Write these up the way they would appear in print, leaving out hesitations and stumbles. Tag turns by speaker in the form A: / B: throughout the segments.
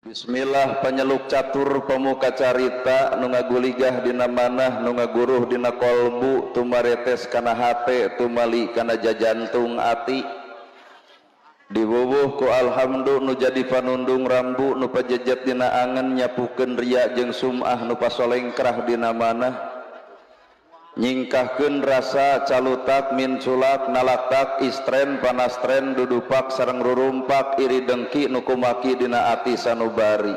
A: Bismillah, panyeluk catur pemuka carita nu ngaguligah dina manah, nu ngaguruh dina kolbu, tumaretes kana hate, tumali kana jajantung ati. Diwuwuh ku alhamdu nu jadi panundung rambu, nu pajejet dina angen, nyapukeun ria jeung sum'ah, nu pasolengkrah dina manah, nyingkahkeun rasa calutak minculak nalaktak istren panastren dudupak sareng rurumpak iri dengki nu kumaki dina ati sanubari.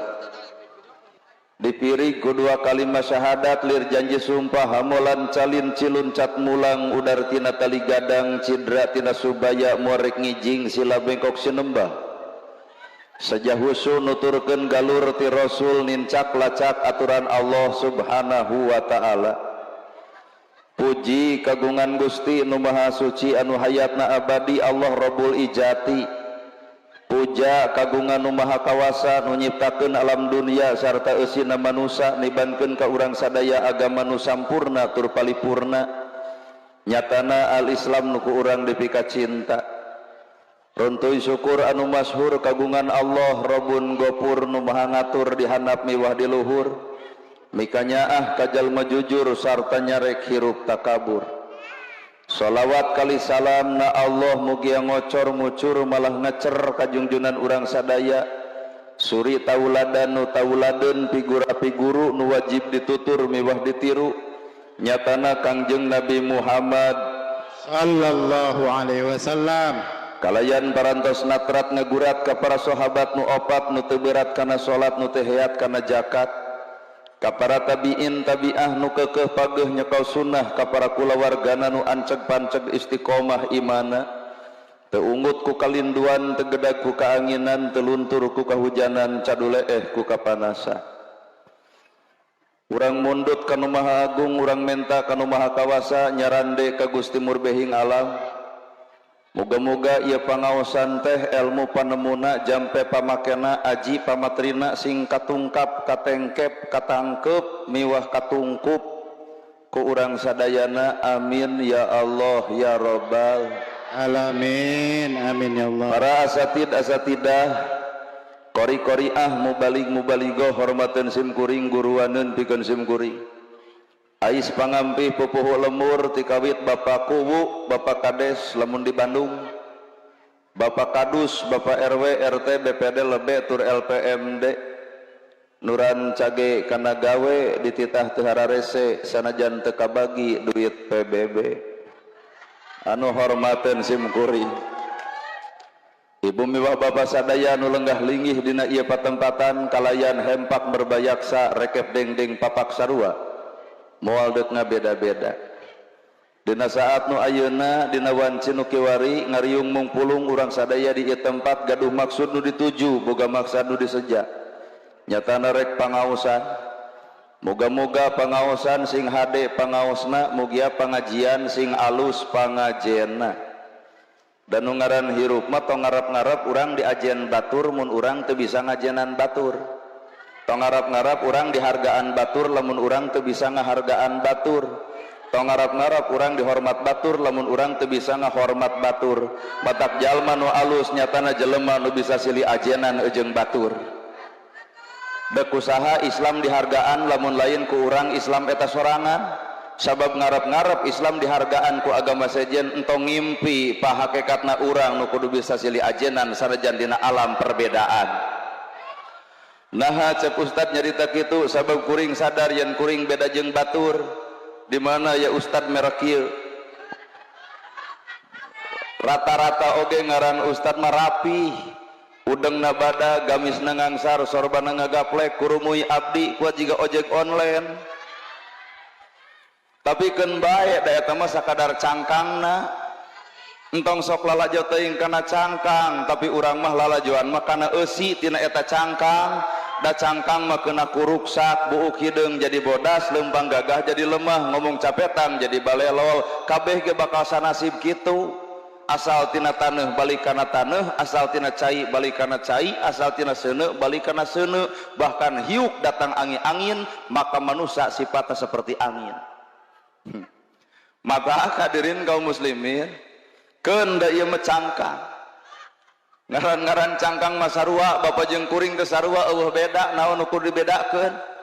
A: Dipirig ku dua kalimat syahadat lir janji sumpah, hamolan calin cilun cat mulang, udar tina tali gadang, cidra tina subaya, muarek ngijing sila bengkok sinembah, sejahusu nuturkeun galur ti Rasul, nincak lacak aturan Allah Subhanahu wa Ta'ala. Puji kagungan Gusti nu Maha Suci, anu hayatna abadi, Allah Rabbul Ijati. Puja kagungan nu Maha Kawasa, nu nyiptakeun alam dunia sarta eusina manusa, nibankeun ka urang sadaya agama nu sampurna tur palipurna, nyatana al-Islam nu ku urang dipika cinta. Runtuy syukur anu masyhur kagungan Allah Rabbun Gopur, nu Maha ngatur di handap miwah di luhur, mikanyaah ka jalma jujur sarta nyarek hirup takabur. Salawat kali salam na Allah mugia ngocor ngucur malah ngecer kajungjunan urang sadaya, suri tauladan nu tauladeun, pigura piguru nu wajib ditutur miwah ditiru, nyatana Kangjeng Nabi Muhammad
B: sallallahu alaihi wasallam.
A: Kalayan parantos natrat ngagurat ka para sahabat nu opat, nu teu berat kana salat, nu teu heat kana zakat, ka para tabiin tabiah nu kekeh pageh nyekal sunnah, ka para kulawargana nu anceg panceg istiqomah imana, teu ungut ku kalinduan, teu gedag ku kaanginan, teu luntur ku kahujanan, caduleeh ku kapanasan. Urang mundut ka Nu Maha Agung, urang menta ka Nu Maha Kawasa, nyarande ka Gusti Murbehing alam. Moga-moga ieu pangaosan teh ilmu panemuna, jampe pamakena, aji pamatrina sing katungkap, katengkep, katangkep miwah katungkup ku urang sadayana. Amin ya Allah ya Robbal
B: alamin. Amin ya Allah.
A: Para asatid asatidah, qori qoriah, mubalig mubaligoh, hormateun sim kuring, guruaneun pikeun sim kuring. Ais pangampih pupuhu lemur tikawit Bapak Kuwu, Bapak Kades lamun di Bandung, Bapak Kadus, Bapak RW, RT, BPD lebe tur LPMD, nuran cage kana gawe, dititah teu hararese sanajan teu kabagi duit PBB, anu hormateun sim kuring. Ibu miwah bapak sadaya nu lenggah linggih dina ieu patempatan, kalayan hempak merbayaksa, rekep dengdeng papak sarua, moal deuk ngabeda-beda. Dina saat nu ayeuna, dina wanci nu kiwari, ngariung mungpulung urang sadaya di ieu tempat gaduh maksud nu dituju, boga maksad nu diseja, nyatana rek pangaosan. Moga-moga pangaosan sing hade pangaosna, mugia pangajian sing alus pangajena. Dan nu ngaran hirup mah tong ngarap-ngarap urang diajen batur mun urang teu bisa ngajenan batur, tong ngarap-ngarap urang dihargaan batur lamun urang teu bisa ngahargaan batur, tong ngarap-ngarap urang dihormat batur lamun urang teu bisa ngahormat batur. Matak jalma nu alus nyatana jelema nu bisa silih ajenan jeung batur. Dek usaha Islam dihargaan lamun lain ku urang Islam eta sorangan? Sabab ngarap-ngarap Islam dihargaan ku agama sejen, entong ngimpi. Pahakekatna urang nu kudu bisa silih ajenan sanajan dina alam perbedaan. Nah, cek Ustad nyarita kitu sabab kuring sadar yen kuring beda jeung batur. Di mana ya Ustad merek kieu? Rata-rata oge ngaran Ustad mah rapi, udengna bada, gamisna ngangsar, sorbana ngagaplek, kurumui abdi kuat jiga ojek online. Tapi keun bae da eta mah sakadar cangkangna. Entong sok lalajo teuing kana cangkang, tapi urang mah lalajoan mah kana eusi tina eta cangkang. Da cangkang mah kena kuruksak, buuk hideung jadi bodas, lempang gagah jadi lemah, ngomong capetan jadi balelol. Kabeh ge bakal sanasib kitu. Asal tina taneuh balik kana taneuh, asal tina cai balik kana cai, asal tina seuneu balik kana seuneu. Bahkan hiuk datang angin-angin, maka manusia sifatnya seperti angin. Maka hadirin kaum muslimin, keun da ieu mah cangkang. Ngaran-ngaran cangkang mah sarua, bapak jeung kuring teh sarua, euweuh beda, naon ukur dibedakeun.